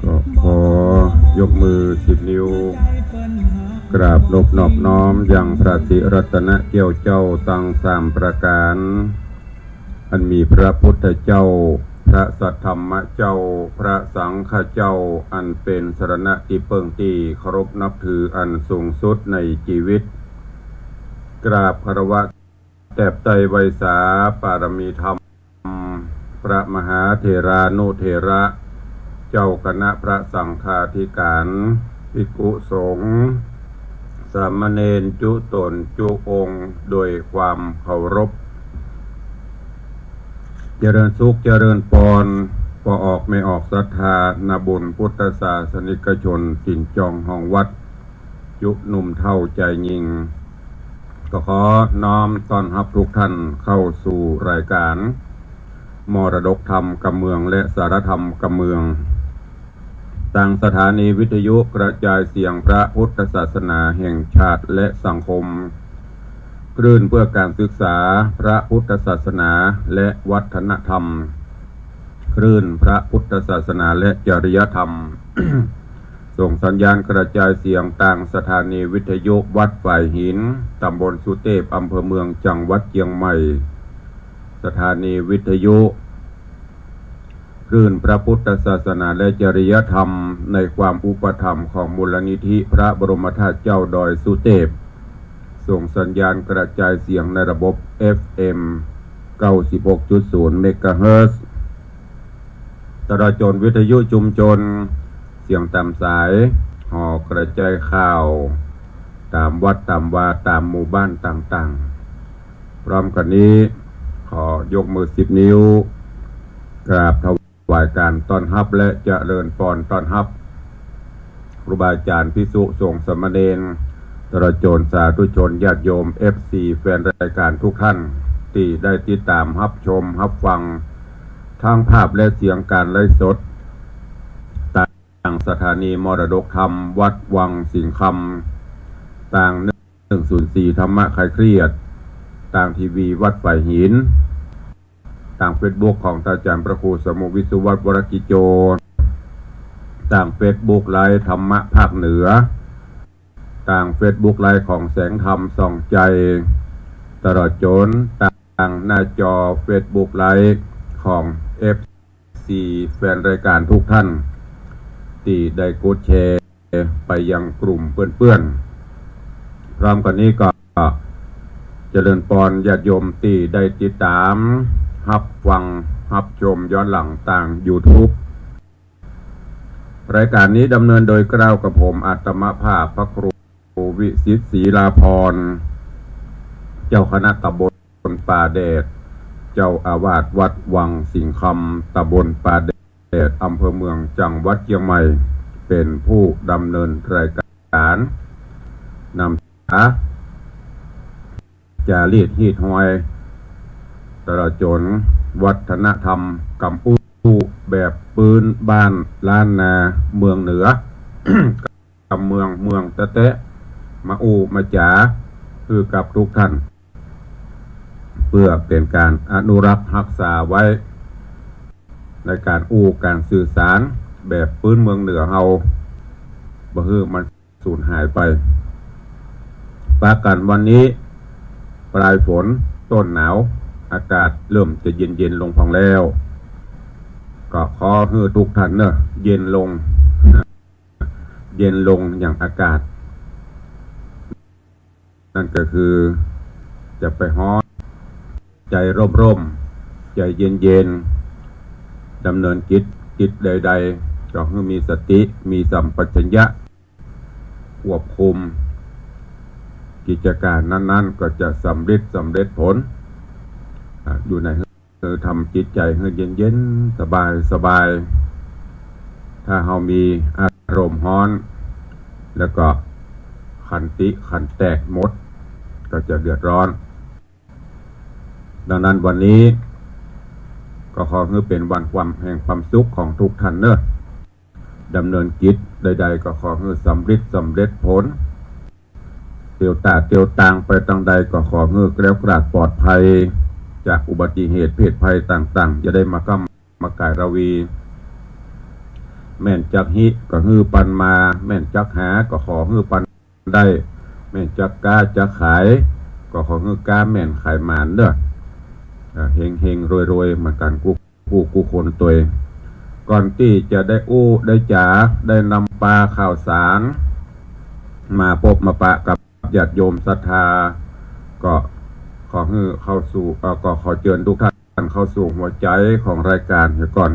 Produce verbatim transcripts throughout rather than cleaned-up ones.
ก็ขอยกมือสิบนิ้ว กราบนบนอบน้อมยังพระศรีรัตนเกี้ยวเจ้าตังสามประก๋าน อันมีพระพุทธเจ้า พระสัทธรรมเจ้า พระสังฆเจ้า อันเป๋นสรณะตี้เปิ้งตี้เคารพนับถืออันสูงสุดในจีวิต กราบคารวะ แตบไต้ไหว้สาปารมีธรรม พระมหาเถรานุเถระ เจ้าคณะพระสังฆาธิการ ภิกขุสงฆ์ สามเณรจุตนจุองค์ โดยความเคารพ เจริญสุขเจริญปอน ป้อออกแม่ออกศรัทธา นาบุญพุทธศาสนิกชน ตี๋นจองห้องวัด จุหนุ่มเฒ่าจายญิง ก็ขอน้อมต้อนฮับทุกท่านเข้าสู่รายการ มรดกธรรมกำเมืองและสารธรรมกำเมือง ตางสถานีวิทยุกระจายเสียงพระพุทธศาสนาแห่งชาติและสังคม คลื่นเพื่อการศึกษาพระพุทธศาสนาและวัฒนธรรม คลื่นพระพุทธศาสนาและจริยธรรม ส่งสัญญาณกระจายเสียงตางสถานีวิทยุวัดฝายหิน ตำบลสุเตพ อำเภอเมือง จังหวัดเจียงใหม่ สถานีวิทยุ คลื่นพระพุทธศาสนาและจริยธรรม ในความอุปถัมภ์ของมูลนิธิพระบรมธาตุเจ้าดอยสุเตพ ส่งสัญญาณกระจายเสียงในระบบ เอฟเอ็ม เก้าสิบหกจุดศูนย์ เมกะเฮิรตซ์ ตลอดจ๋นวิทยุชุมชน เสียงต๋ามสาย ห่อกระจายข่าว ต๋ามวัดต๋ามวา ต๋ามหมู่บ้านต่างๆ พร้อมกั๋นนี้ ขอยกมือสิบนิ้ว กราบถวายการต้อนฮับและเจริญปอนต้อนฮับ ครูบาอาจ๋ารย์ภิกษุสงฆ์สามเณร ตลอดจ๋นสาธุชนญาติโยม เอฟซี แฟนรายการทุกท่าน ตี้ได้ติดต๋ามฮับชมฮับฟัง ทั้งภาพและเสียงการไลฟ์สด ตางสถานีมรดกธรรมวัดวังสิงห์คำ ตาง หนึ่งศูนย์สี่ ธรรมะคลายเครียด ตางทีวีวัดฝายหิน ตางเฟซบุ๊กของอาจ๋ารย์พระครูสมุห์วิศวัฒน์ วรกิจโจ ตางเฟซบุ๊กไลฟ์ธรรมะภาคเหนือ ตางเฟซบุ๊กไลฟ์ของแสงธรรมส่องใจ ตลอดจ๋นตางหน้าจอเฟซบุ๊กไลฟ์ของ เอฟซี แฟนรายการทุกท่าน ตี้ได้กดแชร์ไปยังกลุ่มเปื้อนๆ พร้อมกั๋นนี้ก็เจริญปอนญาติโยมตี้ได้ติดต๋ามฮับฟังฮับชมย้อนหลังตางยูทูบ รายการนี้ดำเนินโดยเกล้ากับผมอาตมาภาพพระครูวิสิทธิ์ศรีลาภรณ์ เจ้าคณะตำบลป่าแดด เจ้าอาวาสวัดวังสิงห์คำ ตำบลป่าแดด อำเภอเมือง จังหวัดเจียงใหม่ เป๋นผู้ดำเนินรายการ นำสา จารีตฮีตฮอย ตลอดจ๋นวัฒนธรรมกำอู้แบบปื๊นบ้านล้านนาเมืองเหนือ กำเมืองเมืองแต๊ๆ มาอู้มาจ๋าหื้อกับทุกท่าน เปื้อเป๋นก๋านอนุรักษ์ฮักษาไว้ ในก๋านอู้ก๋านสื่อสารแบบปื๊นเมืองเหนือเฮา บ่หื้อมัน สูญหายไป ปะกั๋นวันนี้ ปลายฝน ต้นหนาว อากาศเริ่มจะเย็นๆ ลงพ่องแล้ว ก็ขอหื้อทุกท่านเน่อ เย็นลง เย็นลงอย่างอากาศ นั่นก็คือ จะไปฮ้อน ใจ๋ร่มๆ ใจ๋เย็นๆ ดำเนินกิจ กิจใดๆ ก็หื้อมีสติ มีสัมปชัญญะ ควบคุมกิจก๋านนั้นๆ ก็จะสำเร็จ สำเร็จผล อ่า อยู่ใน คือทำจิตใจ๋หื้อเย็นๆ สบายๆ ถ้าเฮามีอารมณ์ฮ้อน แล้วก็ขันติขันแตกหมด ก็จะเดือดร้อน ดังนั้นวันนี้ ก็ขอหื้อเป๋นวันความ แห่งความสุขของทุกท่านเน่อ ดำเนินกิจใดๆ ก็ขอหื้อสำเร็จ สำเร็จผล เตียวตาเตียวตางไปตางใดก็ขอหื้อแคล้วคลาดปลอดภัย จากอุบัติเหตุเพศภัยต่างๆ จะได้มาก้ำมาก่ายราวี แม่นจักฮิก็หื้อปันมา แม่นจักหาก็ขอหื้อปันได้ แม่นจักก๊าจักขาย ก็ขอหื้อก๊าแม่นขายหมานเด้อ อ่า เฮงๆ รวยๆ เหมือนกั๋นกู้ กู้ กู้คนตวย ก่อนตี้จะได้อู้ได้จ๋า ได้นำปาข่าวสาร มาปบมาปะกับญาติโยมศรัทธา ก็ขอหื้อเข้าสู่ เอ่อ ก็ขอเจิญทุกท่านเข้าสู่หัวใจ๋ของรายก๋านเหียก่อน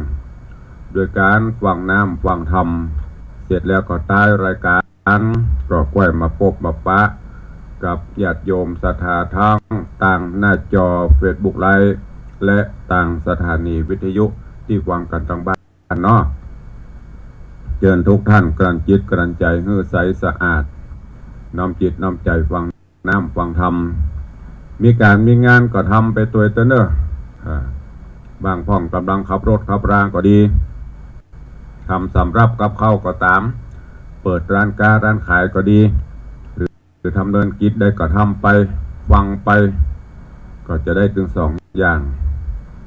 โดยก๋านฟังน้ำฟังธรรม เสร็จแล้วก็ต๊ายรายก๋าน ก็ก้อยมาปบมาปะกับญาติโยมศรัทธาตังตางหน้าจอเฟซบุ๊กไลฟ์ และตางสถานีวิทยุตี้ฟังกั๋นตังบ้านเนาะ เจิญทุกท่านกลั่นจิตกลั่นใจ๋หื้อใสสะอาด น้อมจิตน้อมใจ๋ฟังน้ำฟังธรรม มีก๋านมีงานก็ทำไปตวยเต๊อะเน่อ อ่า บางพ่องก่ำลังขับรถขับราก็ดี ทำสำรับกับข้าวก็ต๋าม เปิดร้านก๊าร้านขายก็ดี หรือ หรือดำเนินกิจใดก็ทำไป ฟังไป ก็จะได้ตึงสองอย่าง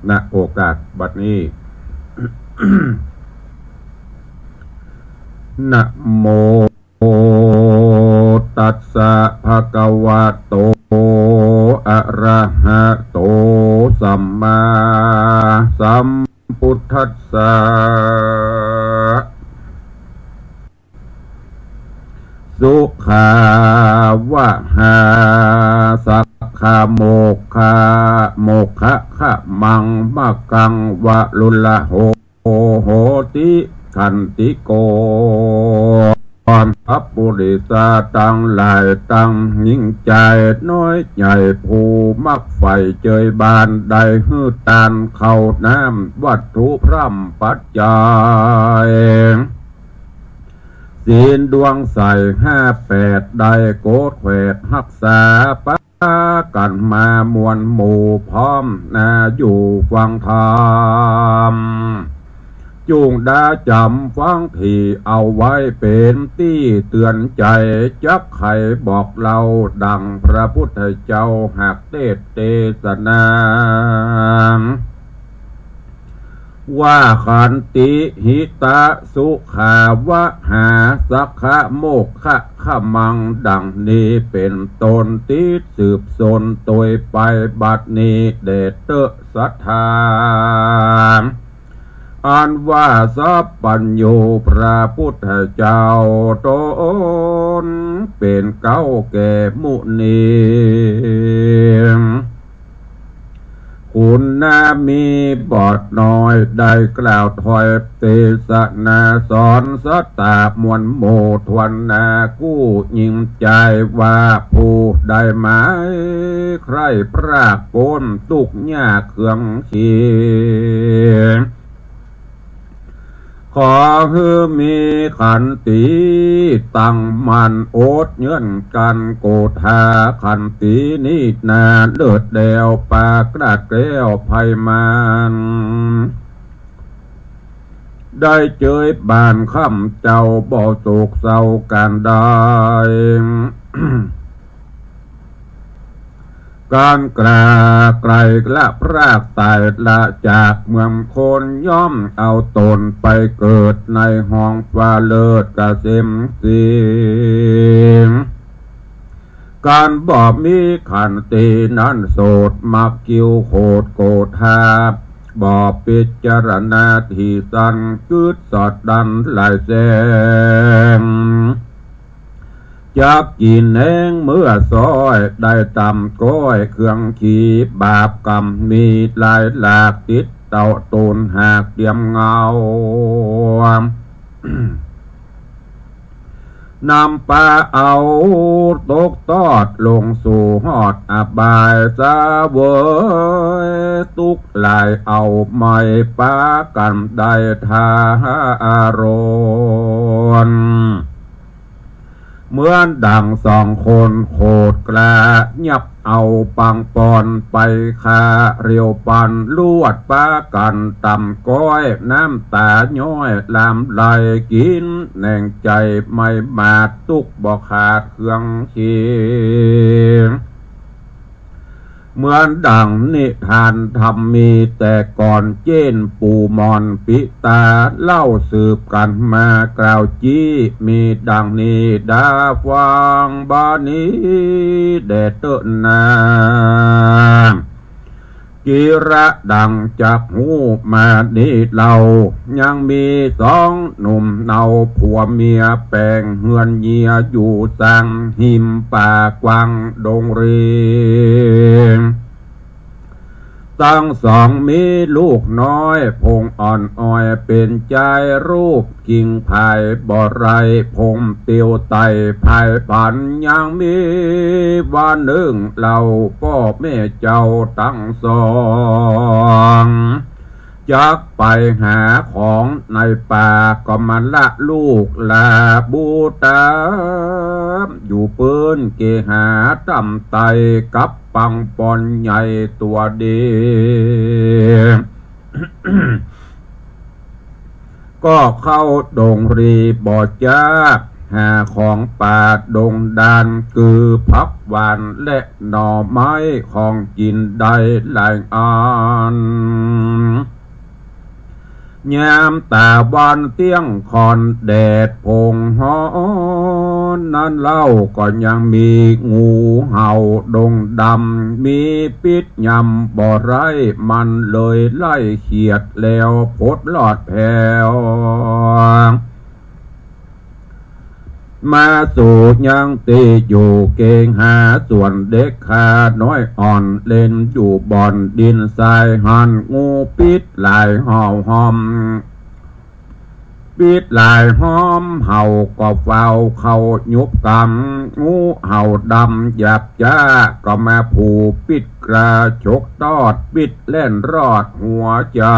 ณ โอกาสบัดนี้ นะโม ตัสสะ ภะคะวะโต อะระหะโต สัมมาสัมพุทธัสสะ สุขาวะหา สักขะโมกขะ โมกขะขะมัง มะกังวะรุละโห โหติ ขันติโก พระปุริสะตังหลายตัง หญิงจายน้อยใหญ่ ผู้มักใฝ่เจยบาน ได้หื้อตานข้าวน้ำ วัตถุพร่ำปัจจัย ศีลดวงใสห้าแปด ได้โกดแขวดฮักษา ปากั๋นมามวลหมู่พร้อมนาอยู่ฟังธรรม จุ่งดาจ๋ำฟังถี่เอาไว้เป๋นตี้เตือนใจ๋ จักไขบอกเล่าดั่งพระพุทธเจ้าหากเตสน์เตสนา ว่าขันติ หิตะ สุขาวะหา สักขะโมกขะขะมัง ดั่งนี้เป๋นต้น ติดสืบสนตวยไปบัดนี้แด่เต๊อะศรัทธา อันว่าสัพพัญญูพระพุทธเจ้าตนเป๋นเก๊าแก่มุนี คุณนามีบอดน้อยได้กล่าวถ้อยเตสนาสอนสัตตามวลหมู่ทวนนากู้หญิงจายว่าผู้ใดหมายใคร่พรากป๊นตุ๊กข์ยากเคืองขี ขอหื้อมีขันติตั้งมั่นอดเยื่อนกั๋น โกธาขันตินี้นาเลิศแล้วปากราดแคล้วภัยมาร ได้เจยบานค่ำเจ้าบ่โศกเศร้าก๋านใด ก๋านกล้าไกลละพรากต๋ายละจากเมืองคน ย่อมเอาตนไปเกิดในห้องฟ้าเลิศเกษมสี ก๋านบ่มีขันตินั้นโสดมักคิวโขดโกธา บ่พิจารณาที่สั้นกึ๊ดสอดดันหลายแสง จักกิ๋นแหงเมื่อซ้อยได้ตำก้อยเคืองขี บาปกรรมมีหลายหลากติดเต้าตนหากเตรียมเงา นำปาเอาตกตอดลงสู่ฮอดอบายเสวย ตุ๊กข์หลายเอาไหม้ปากั๋นได้ทารน เหมือนดั่งสองคนโขดกล้ายับเอาปังปอนไปฆ่า เรียวปันลวดปากั๋นตำก้อย น้ำต๋าย้อยลำไหลกิ๋นแหนงใจ๋ไม่หมาด ตุ๊กข์บ่ขาดเคืองขี เหมือนดั่งนิทานธรรมมีแต่ก่อน เจ้นปู่หม่อนปิตาเล่าสืบกั๋นมากล่าวจี้ มีดั่งนี้ดาฟังบ่านี้แด่เต๊อะนา กิระดั่งจักฮู้มานี้เล่า ยังมีสองหนุ่มเนาผัวเมีย แป๋งเฮือนเยียอยู่สังหิมป่ากว้างดงรี ตังสองมีลูกน้อย ผงอ่อนอ่อยเป๋นจาย รูปกิ่งผายบ่ไร้ ผมเตียวไต่ผายผัน ยังมีวันนึ่งเล่า ป้อแม่เจ้าตังสอง จักไปหาของในป่า ก็มาละลูกลาบุต๋า อยู่ปื๊นเกหาต่ำไต่ กับปังปอนใหญ่ตั๋วดี ก็เข้าดงรีบ่จ๊าก หาของป่าดงดาน คือผักหวานและหน่อไม้ ของกิ๋นได้หลายอัน ยามต๋าวันเตี้ยงค่อนแดดผงฮ้อนนั้นเล่า ก็ยังมีงูเห่าดงดำ มีปิ๊ดยำบ่ไร้ มันเลยไล่เขียดแล้วผดลอดแผว มาสู่ยังตี้อยู่เกหา ส่วนเด็กข้าน้อยอ่อนเล่นอยู่บ่อนดินทราย หันงูปิ๊ดหลายเห่าฮ้อม ปิ๊ดหลายฮ้อมเห่าก็เฝ้าเข้ายุบกำ งูเห่าดำหยาบจ๊า ก็มาผูกปิ๊ดกระฉกตอด ปิ๊ดแล่นรอดหัวใจ๋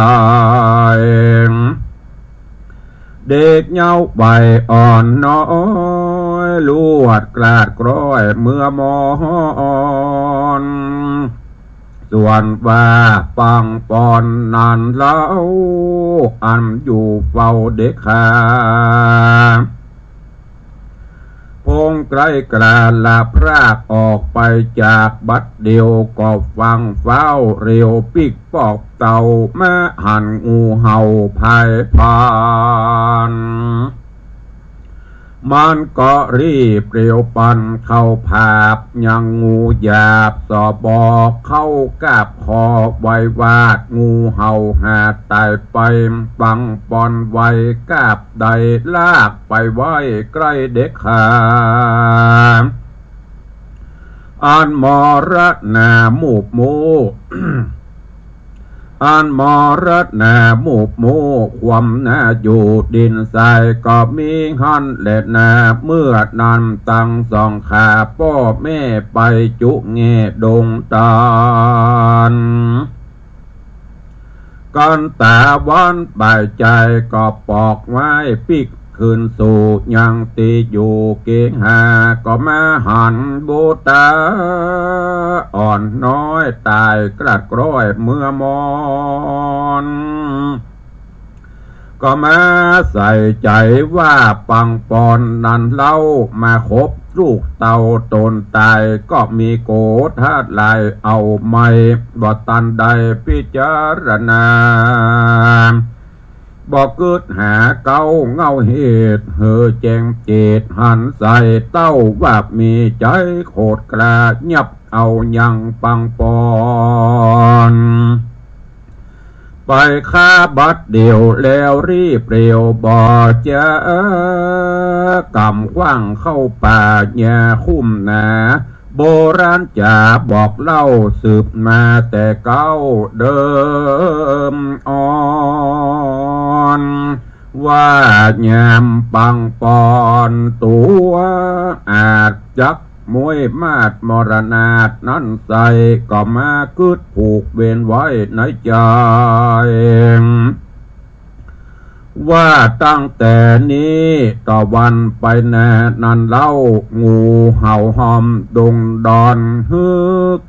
เด็กเยาว์วัยอ่อนน้อย ลวดกลาดกร้อยเมื่อมอน ส่วนว่าปังปอนนั้นเล่า อันอยู่เฝ้าเด็กข้า ผงใกล้กล้าละพรากออกไปจากบัดเดียว ก็ฟังฟ้าวเร็วปิ๊กปอบเต่า มาหันงูเห่าผายผัน มันก็รีบเร็วปันเข้าผาบ ยังงูหยาบสอบบอก เข้ากราบขอไหว้วาด งูเห่าหาต๋ายไป ปังปอนไวกราบได้ลากไปไหว้ใกล้เด็กข้า อันมรณามูบมู อันมรณามูบมู ความหน้าอยู่ดินทราย ก็มีหั้นแลนา เมื่อนั้นตังสองข้าป้อแม่ไปจุแง่ดงตาล กันต๋าวันบ่ายจาย ก็ปอกไว้ปิ๊กคืนสู่ยังตี้อยู่เกหา ก็มาหันบุต๋าอ่อนน้อยต๋ายกลาดกร้อยเมื่อมอน ก็มาใส่ใจ๋ว่าปังปอนนั้นเล่า มาคบลูกเต้าต๋นต๋าย ก็มีโกธาตุหลายเอาไม่ บ่ตันได้พิจารณา บ่กึ๊ดหาเก๊าเง่าเหตุ หื้อแจ้งเจตหันใส่ เต้าว่ามีใจ๋โขดกล้า ยับเอายังปังปอน ไปฆ่าบัดเดี่ยวแล้วรีบเร็ว บ่จะกำขว้างเข้าป่าอย่าคุ้มหนา โบราณจ๋าบอกเล่าสืบมาแต่เก๊าเดิมอ่อน ว่ายามปังปอนตั๋วอาจจักมวยมาดมรณาตนั้นใส่ ก็มากึ๊ดผูกเวรไว้ในใจ๋ ว่าตั้งแต่นี้ต่อวันไปแน่นั้นเล่า งูเห่าฮ้อมดงดอน หื้อ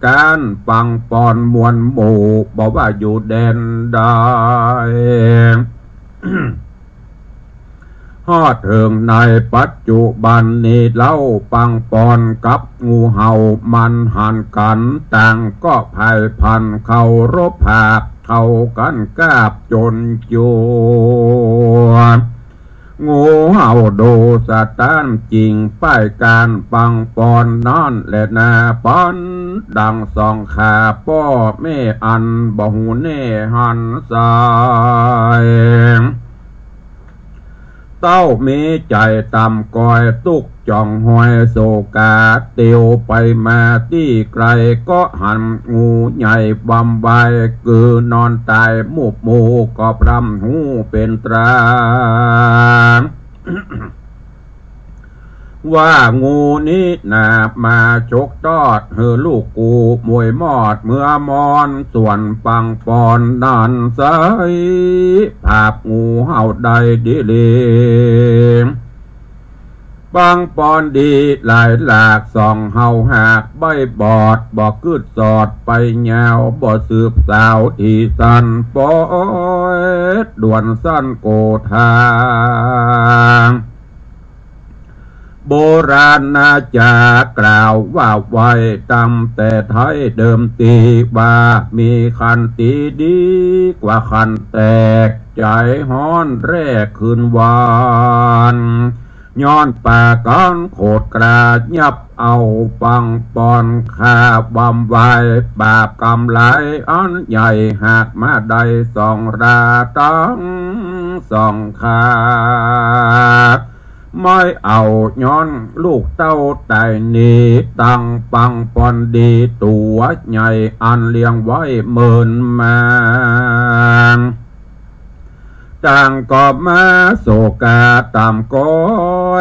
ก๋านปังปอนมวลหมู่ บ่ว่าอยู่แดนใด ฮอดเถิงในปัจจุบันนี้เล่า ปังปอนกับงูเห่ามันหันกั๋น ต่างก็ใผพันเคารพภาค เข้ากั๋นกราบจนจั่ว งูเห่าดูสะต้านจิ่งป้ายก๋านปังปอนนั้นแลนา ปันดังสองขาป้อแม่อันบ่ฮู้แน่หันสาย เต้ามีใจ๋ต่ำก้อยตุ๊กจ่องหอยโศกา เตียวไปมาตี้ไก๋ก็หันงูใหญ่วำไว กือนอนต๋ายมูบหมู่ก็ปรำฮู้เป๋นตรา ว่างูนี้นามาฉกตอดหื้อลูกกูมวยมอดเมือมอน ส่วนปังปอนนั้นใส ผาบงูเห่าได้ดีหลี ปังปอนดีหลายหลาก ส่องเห่าหากใบ้บอด บ่กึ๊ดสอดไปยาว บ่สืบสาวถี่สั้น ปอยด่วนสั้นโกธา โบราณนาจ๋ากล่าวว่าไว้ตั้งแต่ไท้เดิมตี้ว่า มีขันตีดีกว่าขันแตก ใจ๋ฮ้อนแรกคืนวัน ย้อนปากั๋นโขดกล้ายับเอาปังปอนข้าวำไว บาปกรรมหลายอันใหญ่หากมาได้สองราตังสองขา ไม้เอาย้อนลูกเต้าต๋ายนี้ ตังปังปอนดีตั๋วใหญ่อันเลี้ยงไว้เมินมา ต่างก็มาโศกาต่ำก้อ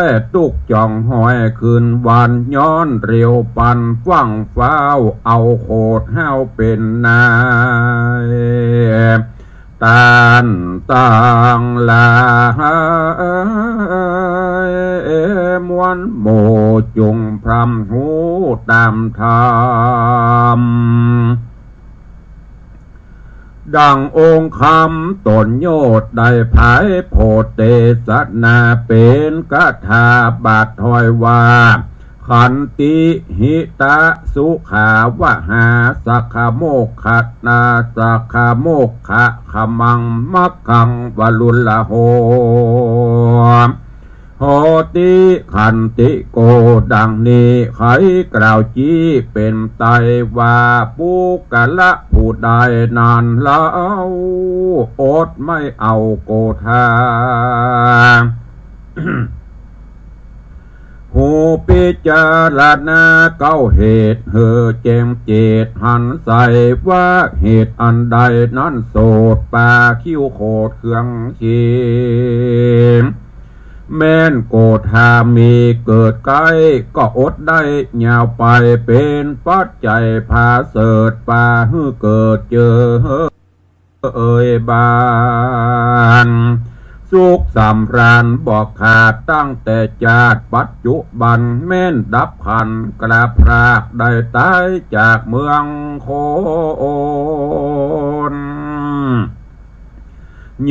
ย ตุ๊กจ่องหอยคืนวัน ย้อนเร็วปันฟั่งฟ้าว เอาโขดห้าวเป๋นนาย ต้านตังหลายมวลหมู่จุ่งพร่ำฮู้ต๋ามธรรม ดังองค์คำตนโยชน์ได้ผายโผดเตสนาเป๋นกถาบาทถ้อยว่า ขันติหิตะสุขาวหา สัคคโมคคะนา สัคคโมคคะขมัง มัคคังวรุลลโห โหติขันติโก ดังนี้ไขกล่าวจี้เป๋นไตว่า ปุคคละผู้ใดนั้นเล่า อดไม่เอาโกธา ฮู้ปิจารณาเก้าเหตุ หื้อแจ้งเจตหันใสว่า เหตุอันใดนั้นโสดปาคิ้วโขดเคืองเขียง แม่นโกธามีเกิดใก้ ก็อดได้ยาวไป เป๋นปัจจัยผาเสริฐปาหื้อเกิดเจอ เอ่ยบาน สุขสำราญบ่ขาดตั้งแต่จาติปัจจุบัน แม่นดับขันกระพรากได้ต๋ายจากเมืองคน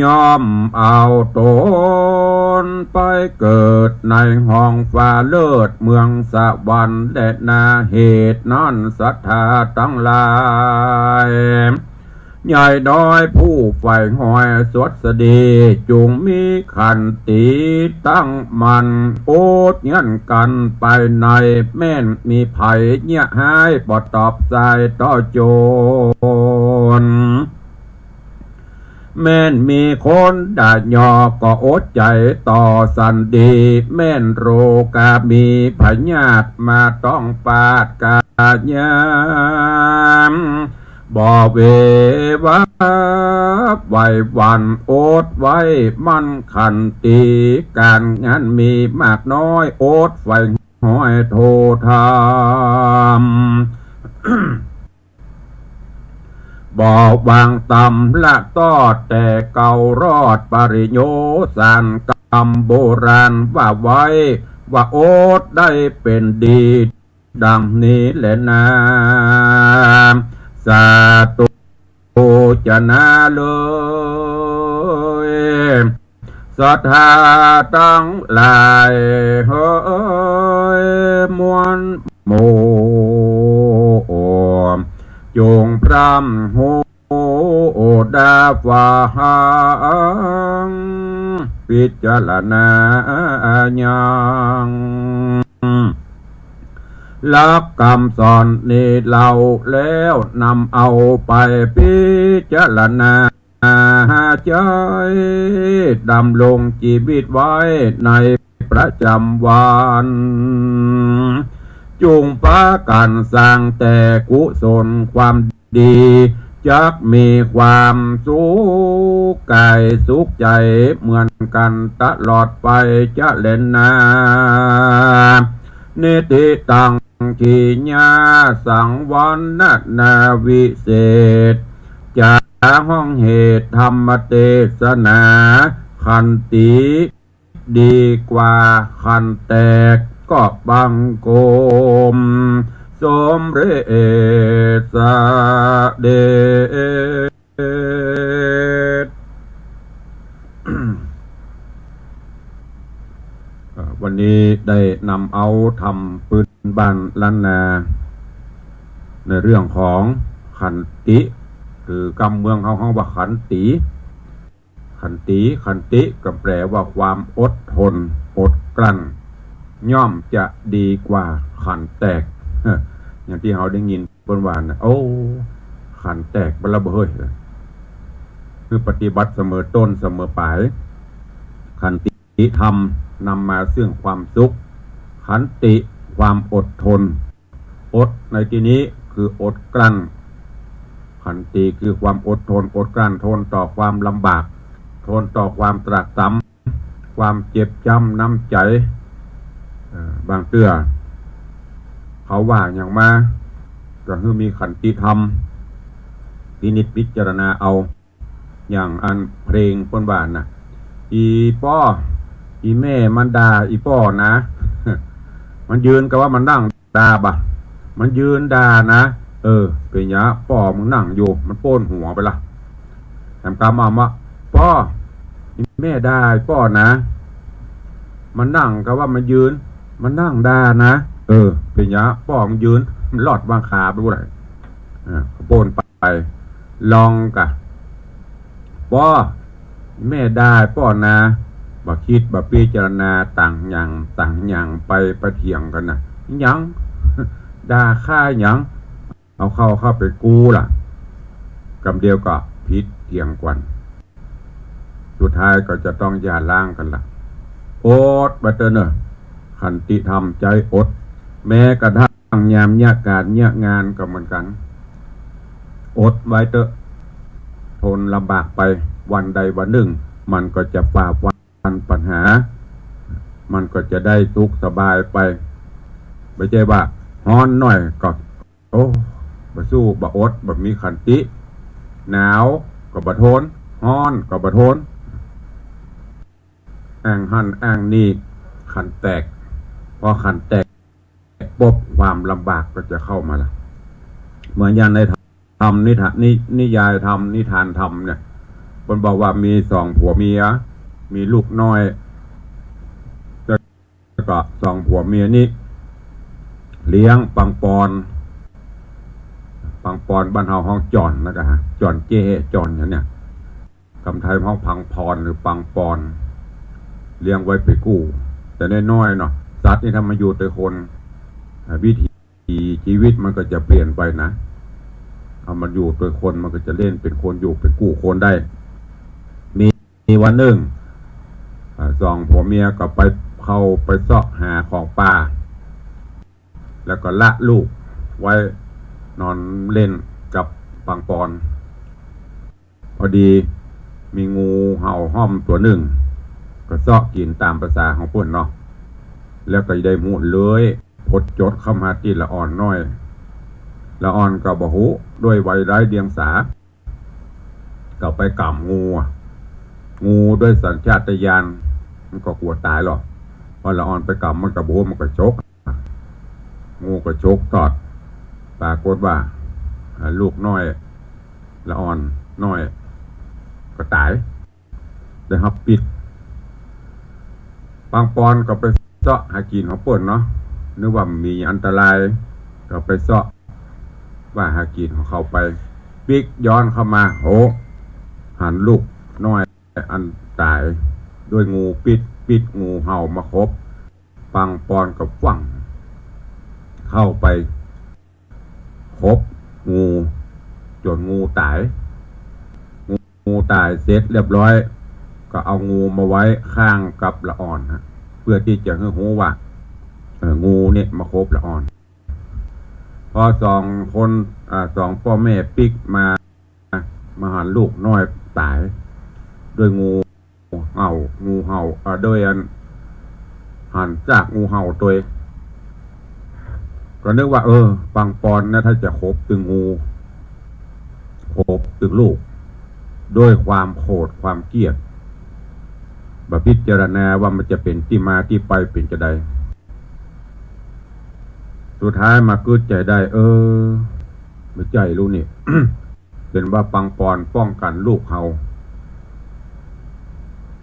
ย่อมเอาตนไปเกิดในห้องฟ้าเลิศเมืองสวรรค์แลนา เหตุนั้นศรัทธาตังหลาย ใหญ่น้อยผู้ใฝ่หอยสวัสดี จุ่งมีขันติตั้งมั่น อดเยียะกั๋นไปใน แม่นมีภัยเยียะฮ้ายบ่ตอบสายต่อโจร แม่นมีคนด่ายอก็อดใจ๋ต่อสันดี แม่นโรคามีพยาธิมาต้องปาดกายาม บ่เววาไหวหวั่นอดไว้มั่นขันติ ก๋านงานมีมากน้อยอดใฝ่หอยโทธรรม บ่วางต๋ำละตอดแต่เก่ารอดปริโยสารกำโบราณว่าไว้ ว่าอดได้เป๋นดี ดังนี้แลนา สาธุ โภชนาเลย ศรัทธาตังหลายเฮย มวลหมู่ จงพร่ำฮู้ดาฟัง พิจารณายัง หลักกำสอนนี้เล่า แล้วนำเอาไปพิจารณา ใจ๊ดำรงจีวิตไว้ในประจ๋ำวัน จุ่งปากั๋นสร้างแต่กุศลความดี จักมีความสุขก๋ายสุขใจ๋เหมือนกั๋นตลอดไปเจ๊าแลนา นิทธิตัง ขีณาสังวรณนาวิเศษ จ๋าฮ้องเหตุธรรมเตสนา ขันติดีกว่าขันแตก ก็บังคมสมเร็จเสด็จ เอ่อ วันนี้ได้นำเอาธรรมปื้นบ้านล้านนา ในเรื่องของขันติ คือกำเมืองเฮาฮ้องว่าขันติ ขันติ ขันติก็แปลว่าความอดทน อดกลั้น ย่อมจะดีกว่าขันแตก อย่างตี้เฮาได้ยินเปิ้นว่านะ โอ้ ขันแตกไปแล้วบ่เฮ้ย คือปฏิบัติเสมอต้นเสมอปลาย ขันติธรรมนำมาซึ่งความสุข ขันติความอดทน อดในตี้นี้คืออดกลั้น ขันติคือความอดทน อดกลั้น ทนต่อความลำบาก ทนต่อความตรากตรำ ความเจ็บจ๊ำน้ำใจ๋ เอ่อ บางเตื้อเขาว่าหยังมา ก็หื้อมีขันติธรรม พินิจพิจารณาเอา อย่างอันเพลงเปิ้นว่าน่ะ อี่ป้อ อี่แม่มันด่าอี่ป้อนะ มันยืนก็ว่ามันนั่งด่าบ่ะ มันยืนด่านะ เออ เป๋นหยัง ป้อมึงนั่งอยู่ มันโป้นหัวไปละ แถมกำเอามา ป้อ อี่แม่ด่าป้อนะ มันนั่งก็ว่ามันยืน มันนั่งด่านะ เออ เป๋นหยัง ป้อมึงยืน มันลอดวางขาไปบ่ได้ อ่า ก็โป้นไป ไป ลองกะ ป้อ แม่ด่าป้อนะ บ่คิดบ่พิจารณา ต่างหยังต่างหยังไป ไปเถียงกั๋นน่ะ หยัง ด่าข้าหยัง เอาเข้า เข้าไปกู้ล่ะ กำเดียวก็ผิดเถียงกั๋น สุดท้ายก็จะต้องหย่าร้างกั๋นล่ะ อดไว้เต๊อะเน่อ ขันติธรรมใจ๊อด แม้กระทั่ง ยามเยียะก๋านเยียะงานก็เหมือนกั๋น อดไว้เต๊อะ ทนลำบากไป วันใดวันนึ่ง มันก็จะฝ่าฟันปัญหา มันก็จะได้สุขสบายไป บ่ใจ้ว่าฮ้อนหน้อยก็ โอ้ บ่สู้ บ่อด บ่มีขันติ หนาวก็บ่ทน ฮ้อนก็บ่ทน อ้างหั้นอ้างนี่ ขันแตก พอขันแตก ปุ๊บ ความลำบากก็จะเข้ามาละ เหมือนอย่างในธรรมนิทาน นิ นิยายธรรม นิทานธรรมเนี่ย เปิ้นบอกว่ามีสองผัวเมีย มีลูกน้อย แล้วก็สองผัวเมียนี้ เลี้ยงปังปอน ปังปอนบ้านเฮาฮ้องจ่อนนะกะ จ่อนเจ้ จ่อนอย่างเนี่ย กำไทยฮ้องปังปอนหรือปังปอน เลี้ยงไว้ไปกู้ แต่น้อยๆ เนาะ สัตว์นี่ถ้ามาอยู่ตวยคน อ่า วิถีชีวิตมันก็จะเปลี่ยนไปนะ เอามาอยู่ตวยคนมันก็จะเล่นเป็นคนอยู่ไปกู้คนได้ มี มีวันนึ่ง อ่า สองผัวเมียก็ไป เข้าไปเซาะหาของป่า แล้วก็ละลูกไว้นอนเล่นกับปังปอน พอดีมีงูเห่าฮ่อมตั๋วนึ่ง ก็เซาะกิ๋นต๋ามประสาของเปิ้นเนาะ แล้วก็ได้หมุนเลื้อยพดจดเข้ามาตี้ละอ่อนน้อย ละอ่อนก็บ่ฮู้ ด้วยวัยไร้เดียงสา ก็ไปก๋ำงูอะ งูด้วยสัญชาตญาณมันก็กั๋วต๋ายหรอก พอละอ่อนไปก๋ำมันก็บ่ฮู้ มันก็ฉก งูก็ฉกตอด ปรากฏว่า อ่า ลูกน้อย ละอ่อนน้อย ก็ต๋าย ได้ฮับปิด ปางปอนก็ไปเซาะหากิ๋นของเปิ้นเนาะ นึกว่าบ่มีอันตราย ก็ไปเซาะว่าหากิ๋นของเขาไป ปิ๊กย้อนเข้ามา โห หันลูกน้อยอันต๋ายด้วยงูปิ๊ด ปิ๊ดงูเห่ามาขบ ปางปอนก็ฟั่งเข้าไปขบงูจ๋นงูต๋าย งูต๋ายเสร็จเรียบร้อย ก็เอางูมาไว้ข้างกับละอ่อนฮะ เพื่อตี้จะหื้อฮู้ว่า เออ งูเนี่ยมาขบละอ่อน พอสองคน อ่า สองป้อแม่ปิ๊กมา มาหันลูกน้อยต๋าย ด้วยงูเห่า งูเห่า เอ่อ ด้วยอัน หันซากงูเห่าตวย ก็นึกว่า เออ ปางปอนนะ ถ้าจะขบตึงงู ขบตึงลูก ด้วยความโขดความเกลียด บ่พิจารณาว่ามันจะเป๋นตี้มาตี้ไปเป๋นจาใด สุดท้ายมากึ๊ดใจ๋ได้ เออ บ่ใจ้ลูกนี่ เป๋นว่าปางปอนป้องกั๋นลูกเฮา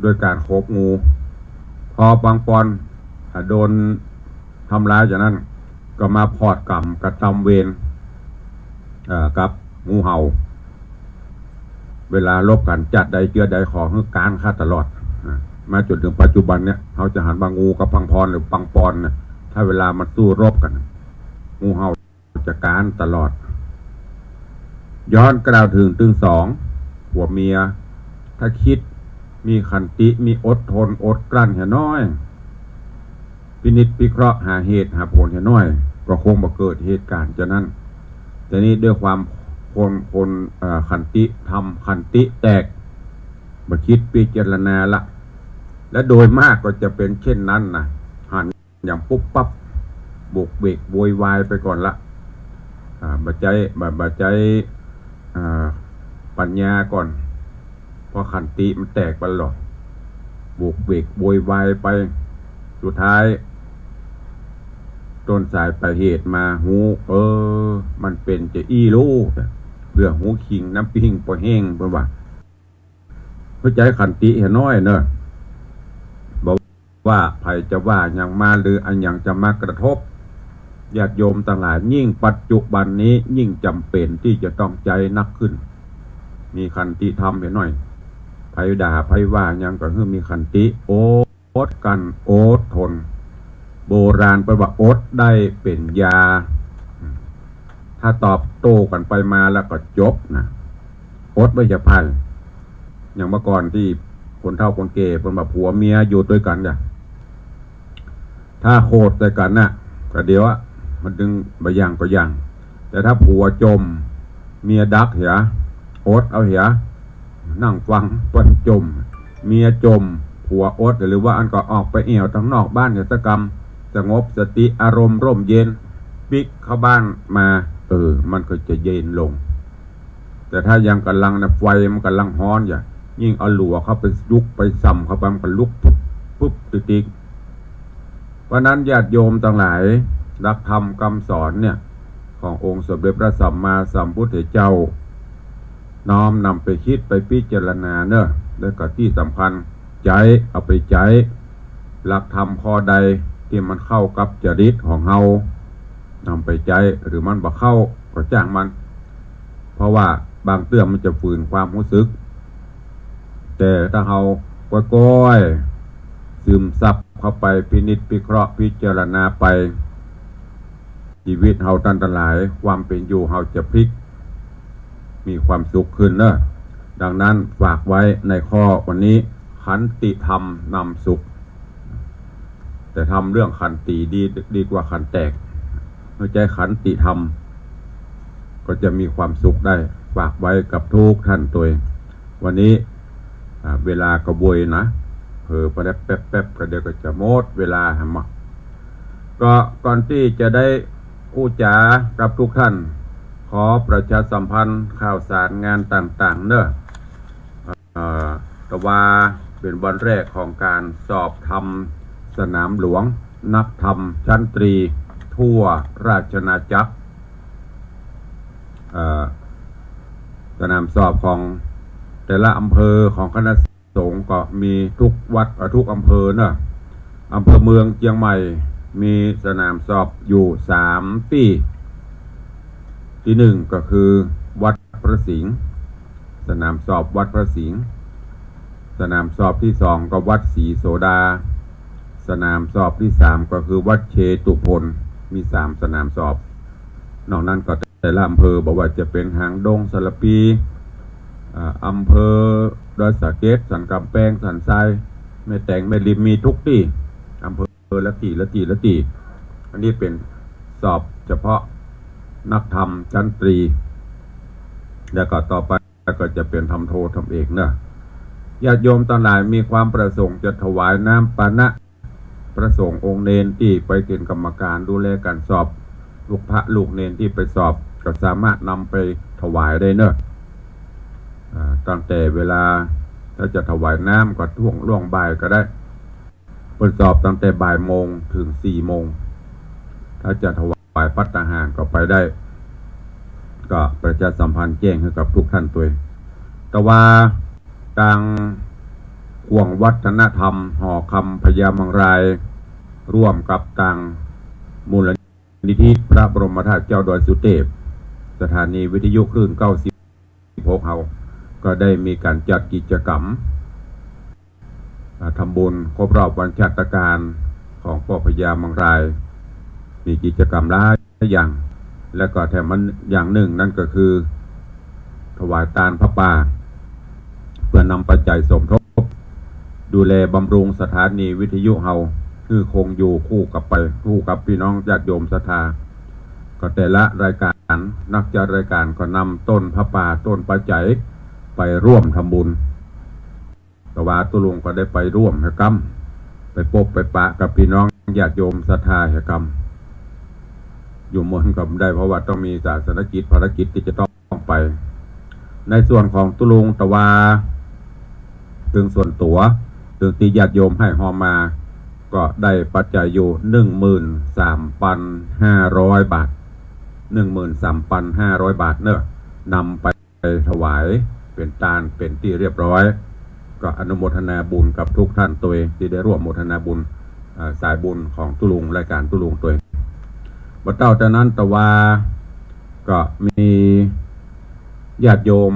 ด้วยก๋านขบงู พอปางปอน อ่ะ โดนทำร้ายจากนั้น ก็มาผอดกรรมกระตำเวร เอ่อ กับงูเห่า เวลาลบกั๋นจ๊าดใดเจื้อใดขอหื้อก๊านข้าตลอด อ่ะ มาจ๋นเถิงปัจจุบันเนี่ย เฮาจะหันว่างูกับปางปอนหรือปางปอนเนี่ย ถ้าเวลามันสู้รบกั๋น งูเห่า จะก๊านตลอด ย้อนกล่าวเถิงตึงสองผัวเมีย ถ้าคิดมีขันติ มีอดทนอดกลั้นเหียน้อย พินิจพิเคราะห์หาเหตุหาผลเหียน้อย ก็คงบ่เกิดเหตุก๋ารณ์จานั้น แต่นี้ด้วยความคน คน เอ่อ ขันติธรรม ขันติแตก บ่คิดพิจารณาละ และโดยมากก็จะเป๋นเช่นนั้นนะ หัน อย่างปุ๊บปั๊บ โบกเวกโวยวายไปก่อนละ อ่า บ่ใจ๊ บ่ บ่ใจ๊ อ่า ปัญญาก่อน เพราะขันติมันแตกไปแล้ว โบกเวกโวยวายไป สุดท้าย ต้นสายปลายเหตุมาฮู้ เออ มันเป๋นจาอี้ลูก เผื่อฮู้คิงน้ำปิ้งปอแห้ง เปิ้นว่า เข้าใจ๋ขันติเหียน้อยเนอะ บ่ว่าใผจะว่าหยังมา หรืออะหยังจะมากระทบ ญาติโยมตังหลาย ยิ่งปัจจุบันนี้ยิ่งจ๋ำเป๋นตี้จะต้องใจ๊นักขึ้น มีขันติธรรมเหียน้อย ใผด่าใผว่าหยังก็หื้อมีขันติ อดกลั้น อดทน โบราณเปิ้นว่าอดได้เป๋นยา ถ้าตอบโต้กั๋นไปมาแล้วก็จบนะ อดไว้อย่าพ่าย อย่างเมื่อก่อนตี้คนเฒ่าคนแก่เปิ้นว่าผัวเมียอยู่ตวยกั๋นเนี่ย ถ้าโขดใส่กั๋นน่ะ ก็เดี๋ยวอะ มันตึงบ่ายั้งก็ยั้ง แต่ถ้าผัวจ่ม เมียดักเหีย อดเอาเหีย นั่งฟังเปิ้นจ่ม เมียจ่ม ผัวอด หรือว่าอันก็ออกไปแอ่วตังนอกบ้านเหียสักกำ สงบสติอารมณ์ร่มเย็น ปิ๊กเข้าบ้านมา เออ มันก็จะเย็นลง แต่ถ้ายังก่ำลังนะ ไฟมันก่ำลังฮ้อนอยู่ ยิ่งเอาหลัวเข้าไปลุกไปส่ำเข้าไป มันก็ลุกปุ๊บปุ๊บติ๊กๆ เพราะนั้นญาติโยมตังหลาย หลักธรรมกำสอนเนี่ย ขององค์สมเด็จพระสัมมาสัมพุทธเจ้า น้อมนำไปคิดไปพิจารณาเนอะ แล้วก็ตี้สำคัญ ใจ๊ เอาไปใจ๊ หลักธรรมข้อใดตี้มันเข้ากับจริตของเฮา นำไปใจ๊ หรือมันบ่เข้าก็จ้างมัน เพราะว่าบางเตื้อมันจะฝืนความฮู้สึก แต่ถ้าเฮาก้อยๆ ซึมซับเข้าไป พินิจพิเคราะห์พิจารณาไป ชีวิตเฮาต้านตังหลาย ความเป๋นอยู่เฮาจะพลิก มีความสุขขึ้นเนอะ ดังนั้นฝากไว้ในข้อวันนี้ ขันติธรรมนำสุข แต่ทำเรื่องขันติดี ดีกว่าขันแตก เข้าใจ๋ขันติธรรม ก็จะมีความสุขได้ ฝากไว้กับทุกท่านตวย วันนี้ อ่า เวลาก็บวยนะ เผลอไปแป๊บๆ ก็เดี๋ยวก็จะหมดเวลาหมด ก็ก่อนตี้จะได้อู้จ๋ากับทุกท่าน ขอประชาสัมพันธ์ข่าวสารงานต่างๆ เนอะ เอ่อ ตะวาเป๋นวันแรกของก๋านสอบธรรมสนามหลวง นักธรรมชั้นตรีทั่วราชอาณาจักร เอ่อ สนามสอบของแต่ละอำเภอของคณะสงฆ์ก็มีทุกวัด เอ่อ ทุกอำเภอเนอะ อำเภอเมืองเจียงใหม่มีสนามสอบอยู่สามตี้ ตี้หนึ่งก็คือวัดพระสิงห์ สนามสอบวัดพระสิงห์ สนามสอบตี้สองก็วัดศรีโสดา สนามสอบตี้สามก็คือวัดเชตุพน มีสามสนามสอบ นอกนั้นก็แต่ละอำเภอ บ่ว่าจะเป๋นหางดง สารภี อ่า อำเภอดอยสะเก็ด สันก๋ำแปง สันทราย แม่แตง แม่ริม มีทุกตี้ อำเภอละตี้ ละตี้ ละตี้ อันนี้เป๋นสอบเฉพาะนักธรรมชั้นตรี แล้วก็ต่อไปก็จะเป๋นธรรมโท ธรรมเอกเนาะ ญาติโยมตังหลายมีความประสงค์จะถวายน้ำปานะ พระสงฆ์องค์เณรตี้ไปเป๋นกรรมการดูแลก๋านสอบ ลูกพระลูกเณรตี้ไปสอบ ก็สามารถนำไปถวายได้เนาะ อ่า ตั้งแต่เวลา ถ้าจะถวายน้ำก็ช่วงล่วงบ่ายก็ได้ เปิ้นสอบตั้งแต่บ่ายโมงเถิงสี่โมง ถ้าจะถวายภัตตาหารก็ไปได้ ก็ประชาสัมพันธ์แจ้งหื้อกับทุกท่านตวย แต่ว่าตางข่วงวัฒนธรรมหอคำพญามังราย ร่วมกับตางมูลนิธิพระบรมธาตุเจ้าดอยสุเทพ สถานีวิทยุคลื่นเก้าสิบหกเฮา ก็ได้มีก๋านจัดกิจกรรม อ่า ทำบุญครบรอบวันชาตการของป้อพญามังราย มีกิจกรรมหลายอย่าง และก็แถมมันอย่างนึ่งนั้นก็คือ ถวายตานผ้าป่า เปื้อนำปัจจัยสมทบ ดูแลบำรุงสถานีวิทยุเฮา หื้อคงอยู่คู่กับไป คู่กับปี้น้องญาติโยมศรัทธา ก็แต่ละรายก๋าน นักจัดรายก๋านก็นำต้นผ้าป่า ต้นปัจจัยไปร่วมทำบุญ แต่ว่าตุ๊ลุงก็ได้ไปร่วมแหกำ ไปปบไปปะกับปี้น้องญาติโยมศรัทธาแหกำ อยู่เมินก็บ่ได้ เพราะว่าต้องมีศาสนกิจภารกิจตี้จะต้องไป ในส่วนของตุ๊ลุงตะวา เถิงส่วนตั๋ว เถิงตี้ญาติโยมหื้อฮอมา ก็ได้ปัจจัยอยู่หนึ่งหมื่นสามพันห้าร้อยบาท หนึ่งหมื่นสามพันห้าร้อยบาทเนาะ นำไป ไปถวายเป๋นตานเป๋นตี้เรียบร้อย ก็อนุโมทนาบุญกับทุกท่านตวยตี้ได้ร่วมโมทนาบุญ อ่า สายบุญของตุ๊ลุง รายก๋านตุ๊ลุงตวย บ่เต้าแต่นั้นตะวา ก็มีญาติโยม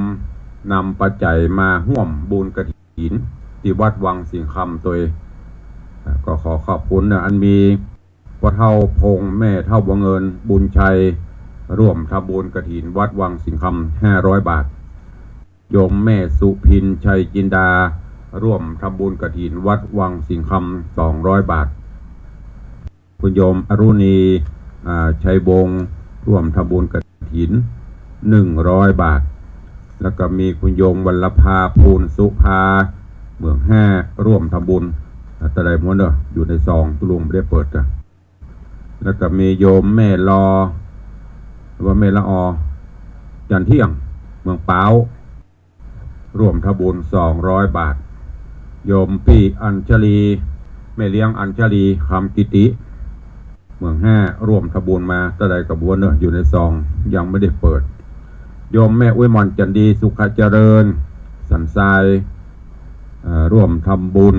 นำปัจจัยมาฮ่วมบุญกฐินตี้วัดวังสิงห์คำตวย อ่า ก็ขอขอบคุณเนาะ อันมี ป้อเฒ่าพงษ์ แม่เฒ่าบัวเงิน บุญชัย ร่วมทำบุญกฐินวัดวังสิงห์คำ ห้าร้อยบาท โยมแม่สุพิน ชัยจินดา ร่วมทำบุญกฐินวัดวังสิงห์คำ สองร้อยบาท คุณโยมอรุณี อ่า ชัยวงศ์ ร่วมทำบุญกฐิน หนึ่งร้อยบาท แล้วก็มีคุณโยมวัลลภา ภูลสุภา เมืองแฮ่ ร่วมทำบุญ อ่า ตะไดม้วนเนาะ อยู่ในซองตุ๊ลุงบ่ได้เปิดนะ แล้วก็มีโยมแม่ลอ หรือว่าแม่ละออ จันเที่ยง เมืองป๊าว ร่วมทำบุญ สองร้อยบาท โยมปี้อัญชลี แม่เลี้ยงอัญชลี คำกิติ เมืองแฮ่ ร่วมทำบุญมา ตะไดก็บ่ฮู้เนาะ อยู่ในซอง ยังบ่ได้เปิด โยมแม่อุ๊ยหม่อน จันดี สุขเจริญ สันทราย เอ่อ ร่วมทำบุญ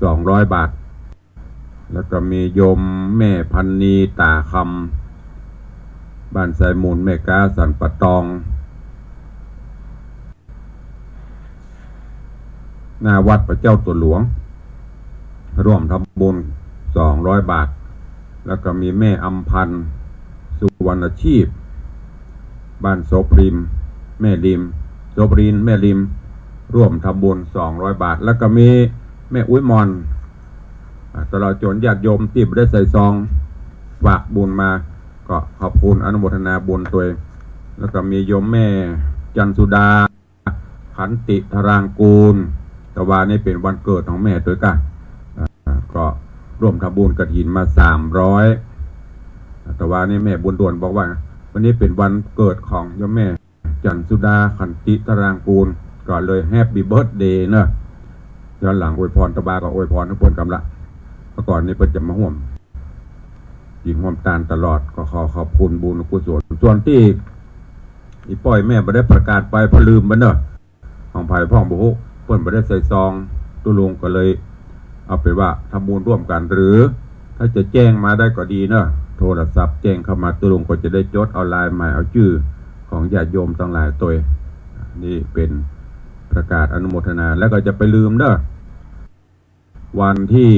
สองร้อยบาท แล้วก็มีโยมแม่พันนี ต๋าคำ บ้านไซมูล แม่ก๊า สันป่าตอง หน้าวัดพระเจ้าตั๋วหลวง ร่วมทำบุญ สองร้อยบาท แล้วก็มีแม่อำพันธ์ สุวรรณชีพ บ้านโสปริม แม่ริม โสปริน แม่ริม ร่วมทำบุญ สองร้อยบาท แล้วก็มีแม่อุ๊ยหม่อน อ่า ตลอดจ๋นญาติโยมตี้บ่ได้ใส่ซอง ฝากบุญมา ก็ขอบคุณอนุโมทนาบุญตวย แล้วก็มีโยมแม่จันสุดา ขันติธารางกูล ตะวานี้เป๋นวันเกิดของแม่ตวยก้า อ่า ก็ร่วมทำบุญกฐินมา สามร้อย ตะวานี้แม่บุญด่วนบอกว่า วันนี้เป๋นวันเกิดของโยมแม่ จันสุดา ขันติธารางกูล ก็เลยแฮปปี้เบิร์ธเดย์เนาะ ย้อนหลังอวยพร ตะวาก็อวยพรหื้อเปิ้นกำละ เมื่อก่อนนี้เปิ้นจะมาฮ่วม กิ๋นฮ่วมตานตลอด ก็ขอขอบคุณบุญกุศล ส่วนตี้อี่ป้อยแม่บ่ได้ประกาศไป เพราะลืมไปเนาะ ของใผพ่องบ่ฮู้ เปิ้นบ่ได้ใส่ซอง ตุ๊ลุงก็เลย เอาเป๋นว่าทำบุญร่วมกั๋น หรือถ้าจะแจ้งมาได้ก็ดีเนาะ โทรศัพท์แจ้งเข้ามา ตุ๊ลุงก็จะได้จดเอาลายหมาย เอาจื้อของญาติโยมตังหลายตวย นี่เป๋นประกาศอนุโมทนา แล้วก็จะไปลืมเนาะ วันตี้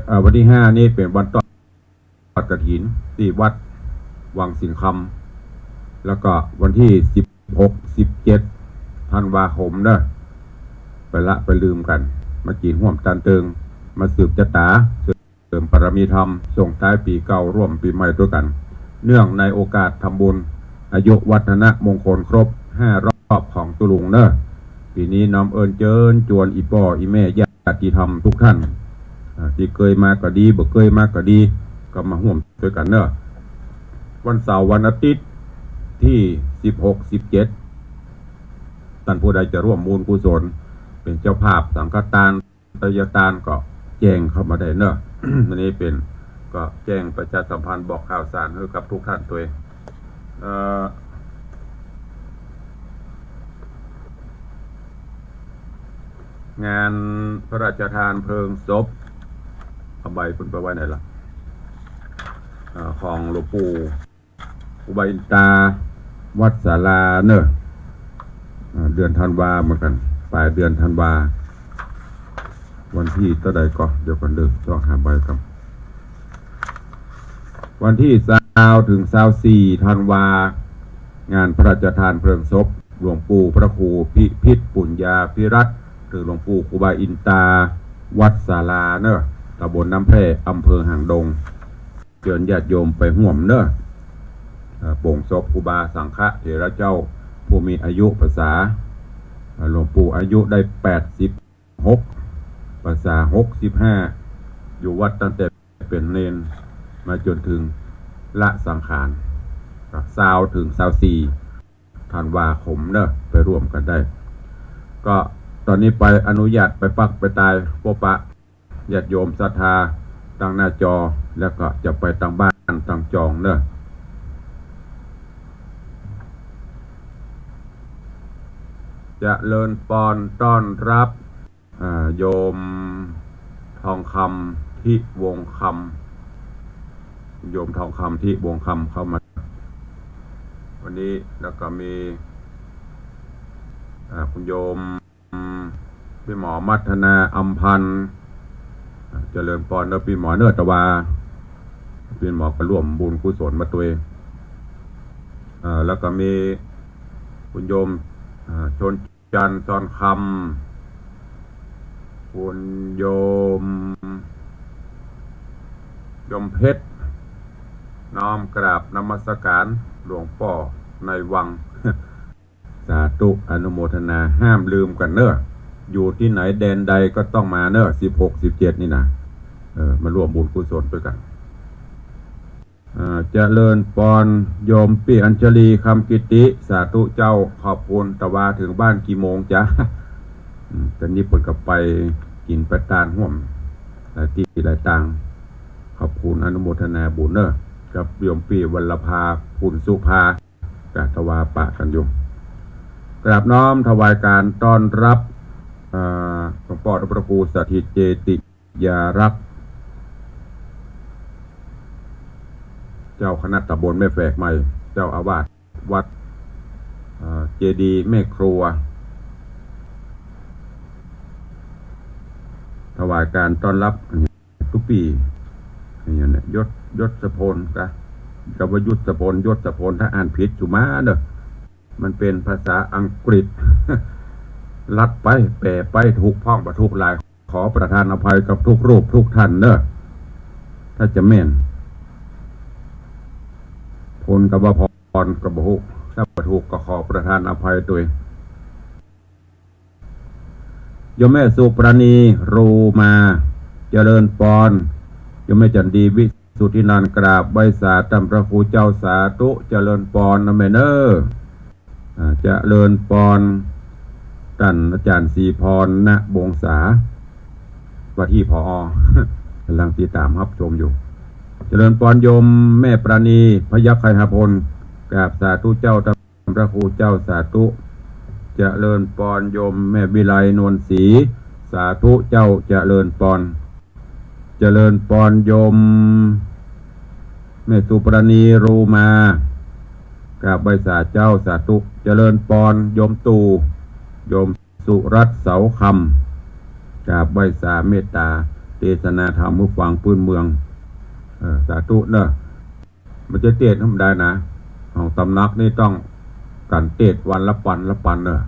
เอ่อ วันตี้ห้านี่เป๋นวันตอด ทอดกฐินตี้วัดวังสิงห์คำ แล้วก็วันตี้สิบหก สิบเจ็ดธันวาคมเนาะ ไปละไปลืมกั๋น มากิ๋นฮ่วมตานเติง มาสืบจะต๋า เสริมปารมีธรรม ส่งท้ายปี๋เก่า ร่วมปี๋ใหม่ตวยกั๋น เนื่องในโอกาสทำบุญอายุวัฒนมงคลครบห้ารอบของตุ๊ลุงเนาะ ปี๋นี้น้อมเอิ้นเจิญจวนอี่ป้ออี่แม่ญาติธรรมทุกท่าน อ่า ตี้เกยมาก็ดี บ่เกยมาก็ดี ก็มาฮ่วมตวยกั๋นเนาะ วันเสาร์วันอาทิตย์ตี้สิบหก สิบเจ็ด ต้านผู้ใดจะร่วมบุญกุศล เป๋นเจ้าภาพสังฆทาน ทายทานก็แจ้งเข้ามาได้เนาะ อันนี้เป๋น ก็แจ้งประชาสัมพันธ์บอกข่าวสารหื้อกับทุกท่านตวย เอ่อ งานพระราชทานเพลิงศพ เอาใบเปิ้นไปไว้ไหนล่ะ เอ่อ ของหลวงปู่ ครูบาอินตา วัดศาลาเนาะ อ่า เดือนธันวาเหมือนกั๋น ป๋ายเดือนธันวา วันตี้เต้าใดก่อ เดี๋ยวก่อนเด้อ ต้องหาใบก่อน วันตี้ซาวเถิงซาวสี่ธันวา งานพระราชทานเพลิงศพหลวงปู่พระครูพิพิธปุญญาภิรัตน์ หรือหลวงปู่ครูบาอินตา วัดศาลาเนาะ ตำบลน้ำแพร่ อำเภอหางดง เจิญญาติโยมไปฮ่วมเนาะ เอ่อ โป่งศพครูบาสังฆะเถระเจ้า ผู้มีอายุพรรษา เอ่อ หลวงปู่อายุได้แปดสิบหกพรรษา หกสิบห้า อยู่วัดตั้งแต่เป๋นเณรมาจ๋นเถิงละสังขาร ซาวเถิงซาวสี่ธันวาคมเนาะ ไปฮ่วมกั๋นได้ ก็ต๋อนนี้ไปอนุญาตไปปักไปตาย ปะปะ ญาติโยมศรัทธาตังหน้าจอ แล้วก็จะไปตังบ้านตังจองเนาะ เจริญปอนต้อนฮับ อ่า โยมทองคำ ทิวงศ์คำ โยมทองคำ ทิวงศ์คำ เข้ามาวันนี้ แล้วก็มี อ่า คุณโยม ปี้หมอมัทนา อำพันธ์ อ่า เจริญปอนเนาะปี้หมอเนาะ ตะวา ปี้หมอก็ร่วมบุญกุศลมาตวย อ่า แล้วก็มีคุณโยม อ่า ชนจันทร์ ซอนคำ คุณโยม โยมเพชร น้อมกราบนมัสการหลวงป้อในวัง สาธุ อนุโมทนา ห้ามลืมกั๋นเนาะ อยู่ตี้ไหนแดนใดก็ต้องมาเนาะ สิบหก สิบเจ็ดนี่นะ เออ มาร่วมบุญกุศลตวยกั๋น อ่า เจริญปอน โยมปี้อัญชลี คำกิติ สาธุเจ้า ขอบคุณ ตะวาเถิงบ้านกี่โมงจ๊ะ อืม ต๋อนนี้เปิ้นก็ไปกิ๋นไปตานฮ่วม หลายตี้หลายตาง ขอบคุณ อนุโมทนาบุญเนาะ กับโยมปี้วัลลภา คุณสุภา กะตะวาปะกั๋นอยู่ กราบน้อมถวายการต้อนฮับ เอ่อ หลวงป้อพระครูสถิตเจติยารักษ์ เจ้าคณะตำบลแม่แฝกใหม่ เจ้าอาวาสวัด เอ่อ เจดีย์แม่ครัว ถวายการต้อนฮับ กู้ปี๋ นี่นะ ยศ ยศพลกะ กะว่ายศพล ยศพล ถ้าอ่านผิดสุมาเนาะ มันเป๋นภาษาอังกฤษ ลัดไป แปลไป ถูกพ่องบ่ถูกหลาย ขอประทานอภัยกับทุกรูปทุกท่านเนาะ ถ้าจะแม่น พลกะบ่าพรกะบ่ฮู้ ถ้าบ่ถูกก็ขอประทานอภัยตวย โยมแม่สุปราณี รูมา เจริญปอน โยมแม่จันดี วิสุทธินันท์ กราบไหว้สาต้านพระครูเจ้า สาธุ เจริญปอนนะแม่เนอ อ่า เจริญปอน ต้านอาจ๋ารย์ศรีพร ณ วงศา ว่าตี้ ผอ ก่ำลังติดต๋ามฮับชมอยู่ เจริญปอนโยมแม่ปราณี พยัคฆไคหพล กราบสาธุเจ้า ต้านพระครูเจ้า สาธุ เจริญปอนโยมแม่วิไล นวลศรี สาธุเจ้า เจริญปอน เจริญปอนโยมแม่สุปราณี รูมา กราบไหว้สาเจ้า สาธุ เจริญปอนโยมตู่ โยมสุรัตน์ เสาคำ กราบไหว้สา เมตตาเตสนาธรรมหื้อฟังปื้นเมือง เออ สาธุเนอะ บ่ใจ้เตสน์ธรรมดานะ ของต๋ำนักนี่ต้องกั๋นเตสน์วันละปันละปันเนอะ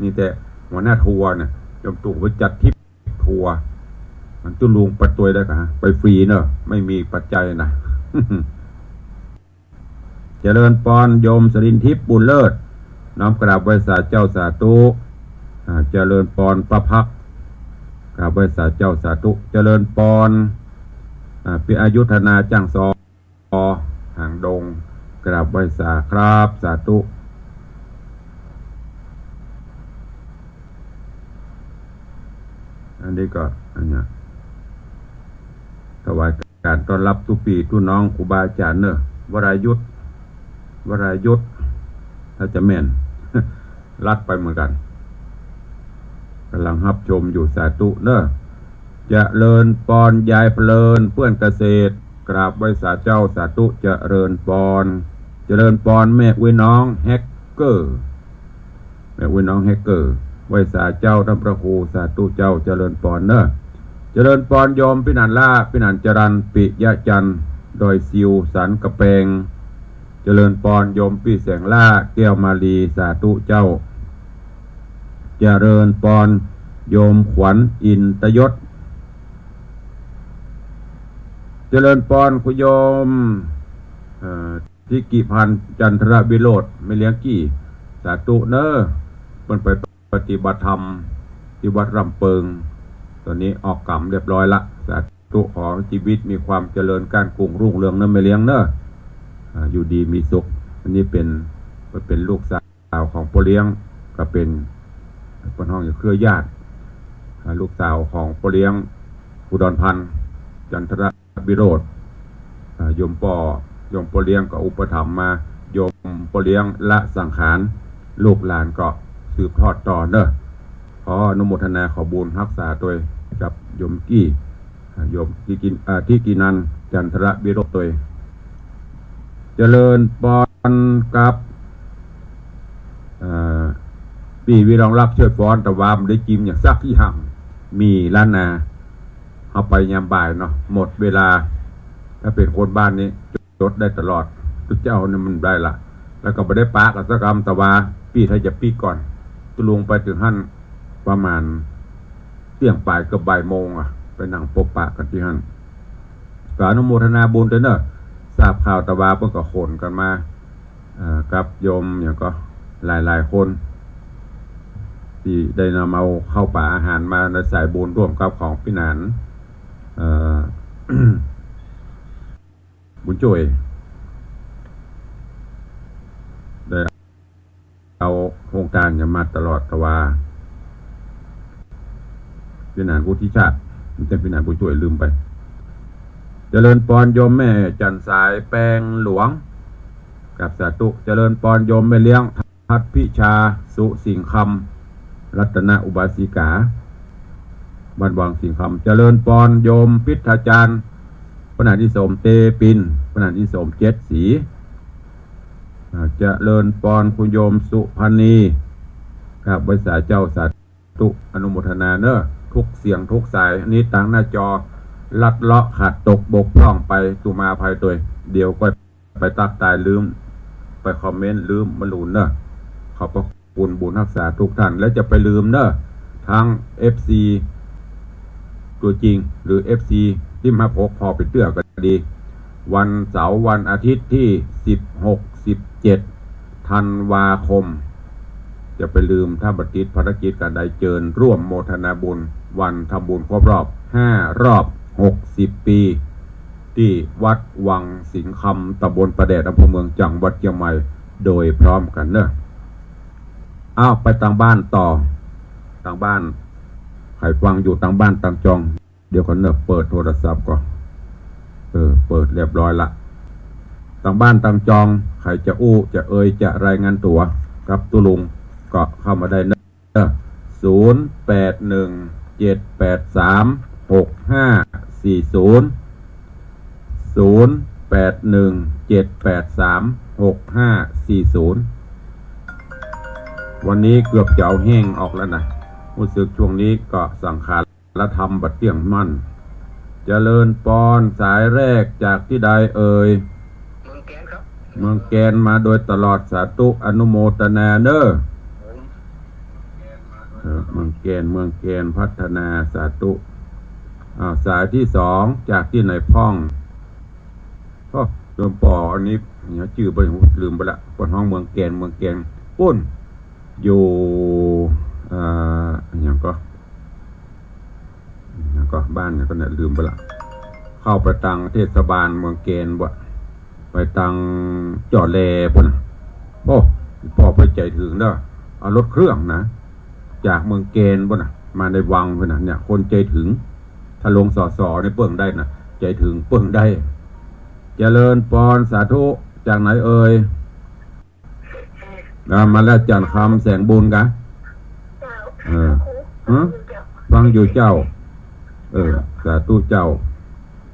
นี่แต่หัวหน้าทัวร์เนี่ย โยมตู่ไปจัดทริปทัวร์ มันตุ๊ลุงไปตวยได้กะ ไปฟรีเนอะ ไม่มีปัจจัยนะ เจริญปอนโยมสรินทิพย์ บุญเลิศ น้อมกราบไหว้สาเจ้า สาธุ อ่า เจริญปอนป้าพัก กราบไหว้สาเจ้า สาธุ เจริญปอน อ่า ปิอายุธนา จ้างซอ หางดง กราบไหว้สาครับ สาธุ อันนี้ก็ อันเนี้ย ถวายก๋านต้อนฮับตุ๊ปี๋ตุ๊น้องครูบาอาจ๋ารย์เนอะ วรายุทธ วรายุทธ ถ้าจะแม่น ลัดไปเหมือนกั๋น ก่ำลังฮับชมอยู่ สาธุเนอะ เจริญปอนยายเพลิน เปื้อนเกษตร กราบไหว้สาเจ้า สาธุ เจริญปอน เจริญปอนแม่อุ๊ยน้องแฮกเกอร์ แม่อุ๊ยน้องแฮกเกอร์ ไหว้สาเจ้าต้านพระครู สาธุเจ้า เจริญปอนเนอะ เจริญปอนโยมปี้หนานล้า ปี้หนานจรัญ ปิยะจันทร์ ดอยซิว สันกำแปง เจริญปอนโยมปี้แสงล้า แก้วมาลี สาธุเจ้า เจริญปอนโยมขวัญอินตยศ เจริญปอนคุณโยม เอ่อ ทิกิพันธ์ จันทรวิโรจน์ แม่เลี้ยงกี้ สาธุเนอะ เปิ้นไปปฏิบัติธรรมตี้วัดร่ำเปิง ต๋อนนี้ออกก๋ำเรียบร้อยละ สาธุ ขอจีวิตมีความเจริญก้านกุ้งรุ่งเรืองเนอะแม่เลี้ยงเนอะ อ่า อยู่ดีมีสุข อันนี้เป๋น เป๋นลูกสาวของป้อเลี้ยง ก็เป๋น เปิ้นฮ้องอย่างเครือญาติ อ่า ลูกสาวของป้อเลี้ยง อุดรพันธ์ จันทร วิโรจน์ อ่า โยมป้อ โยมป้อเลี้ยงก็อุปถัมภ์มา โยมป้อเลี้ยงละสังขาร ลูกหลานก็สืบทอดต่อเนอะ ขออนุโมทนาขอบุญฮักษาตวยกับโยมกี้ อ่า โยมทิกิน อ่า ทิกินันท์ จันทรวิโรจน์ตวย เจริญปอนครับ เอ่อ ปี้วิรองรักช่วยฟ้อน ตะวาบ่ได้จิมอย่างสักอย่าง มีล้านนา เฮาไปยามบ่ายเนาะ หมดเวลา ถ้าเป๋นคนบ้านนี้ จดได้ตลอด ตุ๊เจ้านี่มันได้ละ แล้วก็บ่ได้ปะกั๋นสักกำ ตะวา ปี้ถ้าจะปิ๊กก่อน ตุ๊ลุงไปเถิงหั้นประมาณเตี้ยงป๋ายเกือบบ่ายโมงอะ ไปนั่งปบปะกั๋นตี้หั้น ก็อนุโมทนาบุญตวยเนอะ ทราบข่าวตะวาเปิ้นก็ขนกั๋นมา เอ่อ กับโยมอย่างก็หลายๆ คน ตี้ได้นำเอาข้าวป๋าอาหารมาในสายบุญร่วมกับของปี้หนาน เอ่อ บุญจ้วย ได้เอาโฮงตานอย่างมาตลอด ตะวา ปี้หนานวุฒิชาติ มันเป๋นปี้หนานบุญจ้วย ลืมไป เจริญปอนโยมแม่จันทร์สายแปงหลวง กราบสาธุ เจริญปอนโยมแม่เลี้ยง ทัดพิชา สุสิงห์คำ รัตนอุบาสิกา บ้านวังสิงห์คำ เจริญปอนโยมพิทาจารย์ ปนัดนิสมเตปิน ปนัดนิสมเจ็ดสี อ่า เจริญปอนคุณโยมสุพรรณี กราบไหว้สาเจ้า สาธุ อนุโมทนาเนอะ ทุกเสียงทุกสาย อันนี้ตางหน้าจอลัดเลาะขาดตกบกพร่องไป สุมาอภัยตวย เดี๋ยวก็ ไปตั๊กตายลืม ไปคอมเมนต์ลืม บ่ฮู้เน่อ ขอบพระคุณบุญฮักษาทุกท่าน และจะไปลืมเน่อ ทั้งเอฟซีตัวจริง หรือเอฟซีตี้มาพบปะเปื้อกั๋นดี วันเสาร์วันอาทิตย์ตี้สิบหก สิบเจ็ด ธันวาคม จะไปลืม ถ้าบ่ติดภารกิจก๋านใด เจิญร่วมโมทนาบุญ วันทำบุญครบรอบห้ารอบหกสิบปี๋ ตี้วัดวังสิงห์คำ ตำบลป่าแดด อำเภอเมือง จังหวัดเจียงใหม่ โดยพร้อมกั๋นเน่อ อ้าว ไปตางบ้านต่อ ตางบ้าน ใผฟังอยู่ตางบ้านตางจอง เดี๋ยวก่อนเน่อ เปิดโทรศัพท์ก่อน เออ เปิดเรียบร้อยละ ตางบ้านตางจอง ใผจะอู้ จะเอ่ย จะรายงานตั๋ว กับตุ๊ลุง ก็เข้ามาได้เน่อ อ ศูนย์แปดหนึ่งเจ็ดแปดสามหกห้าสี่ศูนย์ ศูนย์แปดหนึ่งเจ็ดแปดสามหกห้าสี่ศูนย์ วันนี้เกือบจะเอาแห้งออกแล้วนะ ฮู้สึกช่วงนี้ก็สังขารธรรมบ่เตี้ยงมั่น เจริญปอน สายแรกจากตี้ใดเอ่ย เมืองแกนครับ เมืองแกนมาโดยตลอด สาธุ อนุโมทนาเน้อ ผม เออ เมืองแกน เมืองแกนพัฒนา สาธุ อ้าว สายตี้สองจากตี้ไหนพ่อง โอ้ ลืมปออันนี้ เนี่ย จื้อไป ลืมไปละ เปิ้นฮ้องเมืองแกน เมืองแกน ปุ้น อยู่ เอ่อ อะหยังก่อ อะหยังก่อ บ้านหยังก่อเนี่ย ลืมไปละ เข้าไปตางเทศบาลเมืองแกนบ่ ไปตางจ่อแลปุ้นน่ะ โอ้ ปอไปใจ๋เถิงเน้อ เอารถเครื่องนะ จากเมืองแกนปุ้นน่ะ มาในวังปุ้นน่ะ เนี่ย คนใจ๋เถิง ถ้าลง สส นี่เปิ้งได้นะ ใจ๋เถิงเปิ้งได้ เจริญปอน สาธุ จากไหนเอ่ย อ่า มาแล้ว จันทร์คำ แสงบุญกะ เออ ฮะ ฟังอยู่เจ้า เออ สาธุเจ้า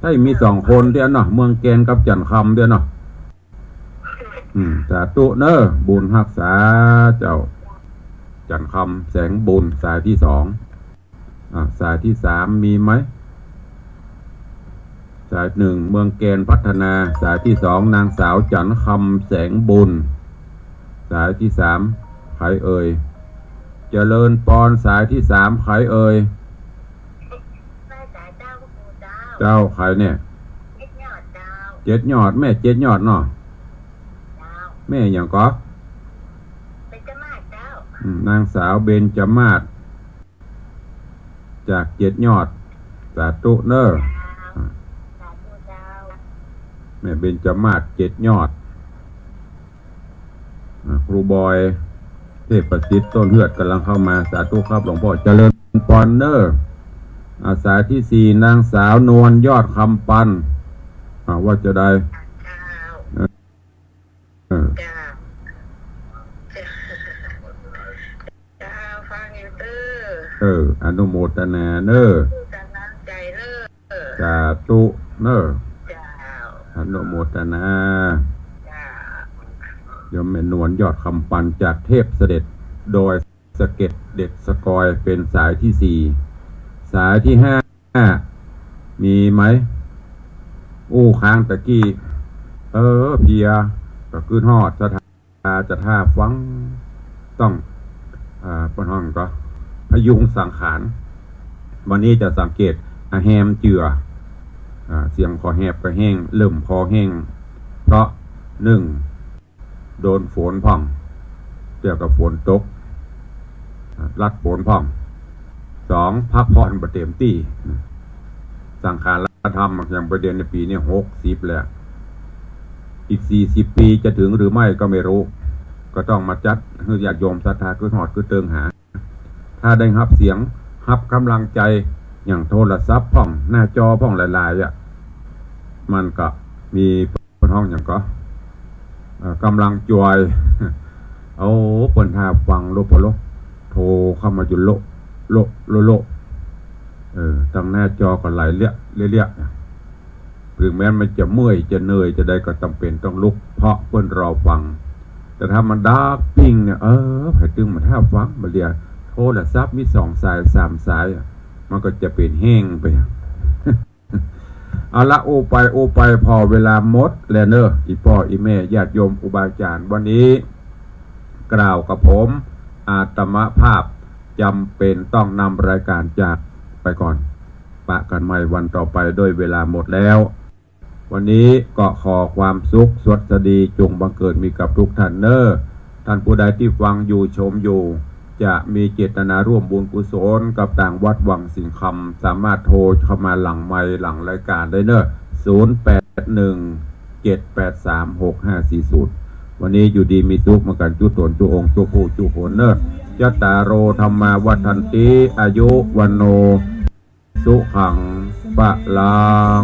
ใต้มีสองคนเดียวเนาะ เมืองแกนกับจันทร์คำเดียวเนาะ อืม สาธุเน้อ บุญฮักษาเจ้า จันทร์คำ แสงบุญ สายตี้สอง อ่ะ สายตี้สามมีไหม สายหนึ่ง เมืองแกนพัฒนา สายตี้สอง นางสาวจันทร์คำ แสงบุญ สายตี้สาม ใผเอ่ย เจริญปอน สายตี้สาม ใผเอ่ย เจ้า ใผเนี่ย เจ็ดยอด แม่เจ็ดยอดเนาะ แม่หยังก่อ อืม นางสาวเบญจมาศ จากเจ็ดยอด สาธุเน้อ เจ้า สาธุเจ้า แม่เบญจมาศ เจ็ดยอด อ่า ครูบอย เทพประสิทธิ์ ต้นเฮือด กำลังเข้ามา สาธุครับหลวงพ่อ เจริญปอนเน้อ อ่า สายตี้สี่ นางสาวนวล ยอดคำปัน อ่า ว่าจะได้ เจ้า เออ เจ้า เจ้า ฟังอยู่เน้อ เออ อนุโมทนาเน้อ กำลังใจ๋เน้อ สาธุเน้อ เจ้า อนุโมทนา เจ้า โยมแม่นวล ยอดคำปัน จากเทพเสด็จ ดอยสะเก็ด เด็ดสะกอย เป็นสายตี้สี่ สายตี้ห้า มีไหม อู้ ค้างตะกี้ เออ เพลีย ก็กึ๊ดฮอดศรัทธา จะถ้าฟัง ต้อง อ่า เปิ้นฮ้องก่อ พยุงสังขาร วันนี้จะสังเกต อะแฮมเจือ อ่า เสียงคอแหบคอแห้ง เริ่มคอแห้ง เพราะ หนึ่ง โดนฝนพ่อง เกี่ยวกับฝนตก อ่า ลัดฝนพ่อง สอง พักผ่อนบ่เต็มตี้ สังขารธรรมอย่างประเด็นในปี๋นี้ หกสิบแล้ว อีก สี่สิบ ปี๋จะถึงหรือไม่ก็ไม่รู้ ก็ต้องมาจัดหื้อญาติโยมศรัทธากึ๊ดฮอดกึ๊ดเติงหา ถ้าได้ฮับเสียง ฮับกำลังใจ๋ อย่างโทรศัพท์พ่อง หน้าจอพ่องหลายๆ อ่ะ มันก็มี เปิ้นฮ้องหยังก่อ เอ่อ กำลังจวย โอ้ เปิ้นถ้าฟังโลด โลด โทรเข้ามาอยู่โลด โลด โลด โลด เออ ตางหน้าจอก็ไหลเลี้ย เลี้ย เลี้ย ถึงแม้มันจะเมื่อย จะเหนื่อย จะใดก็จ๋ำเป๋นต้องลุก เพราะเปิ้นรอฟัง แต่ถ้ามันดากปิ้งเนี่ย เออ ใผตึงมาถ้าฟัง บ่าเดียวโทรศัพท์มีสองสาย สามสายอะ มันก็จะเป๋นแห้งไป เอาละ อู้ไป อู้ไป ผ่อเวลาหมดแล้วเน้อ อี่ป้อ อี่แม่ ญาติโยม ครูบาอาจ๋ารย์ วันนี้ กล่าวกับผม อาตมภาพ จ๋ำเป๋นต้องนำรายก๋านจากไปก่อน ปะกั๋นใหม่วันต่อไป ด้วยเวลาหมดแล้ว วันนี้ก็ขอความสุขสวัสดีจงบังเกิดมีกับทุกท่านเน้อ ท่านผู้ใดตี้ฟังอยู่ชมอยู่ จะมีเจตนาร่วมบุญกุศลกับตางวัดวังสิงห์คำ สามารถโทรเข้ามาหลังไมค์หลังรายก๋านได้เน้อ ศูนย์แปดหนึ่งเจ็ดแปดสามหกห้าสี่ศูนย์ วันนี้อยู่ดีมีสุขมากั๋นจุ๊ต๋นจุ๊องค์จุ๊ผู้จุ๊คนเน้อ จัตตาโร ธัมมา วัฑฒันติ อายุ วัณโณ สุขัง พลัง